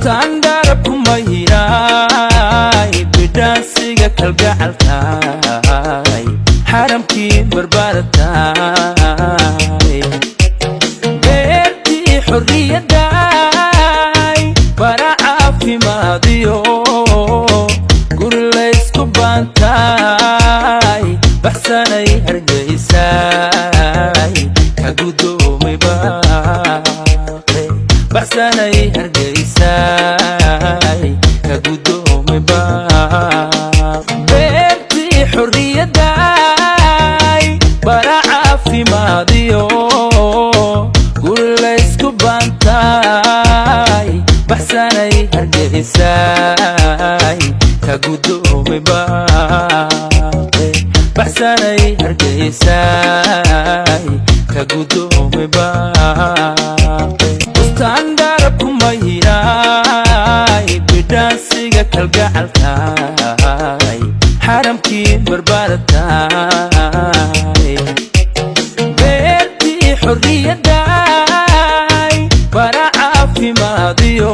Bustaan dharabku mayraay, bidhaansiga kalgacalkaay, xaramkii barbaarataay, beertii xorriyaddaay, bara caafimaadiyo guri laysku baantaay, baxsanay Hargeysaay, ka gudoomay baaqe, baxsanay Hargeysaay, ka gudoomay baaq. Beertii xorriyaddaay, bara caafimaadiyo guri laysku baantaay, baxsanay Hargeysaay, ka gudoomay baaqe, baxsanay Hargeysaay, ka gudoomay baaqe. Bustaan dharabku mayraay, bidhaansiga kalgacalkaay, xaramkii barbaarataay, beertii xorriyaddaay, bara caafimaadiyo